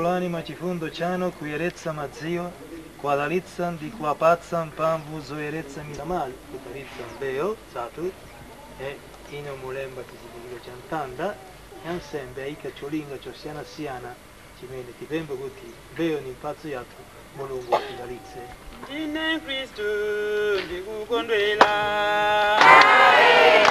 L'anima chifundo chanu kuyeretsa madziwa kuadalitsa ndi kuwapatsa mphamvu zoyeretsa miramali kudalitsa mbewu zathu e ino mulemba chizindikiro cha mtanda e ansembe ayika cholinga chosiyanasiyana chimene tipembe kuti mbewu ni mphatso yathu Mulungu atidalitse. Ine Kristu ndikukondwela. Ae,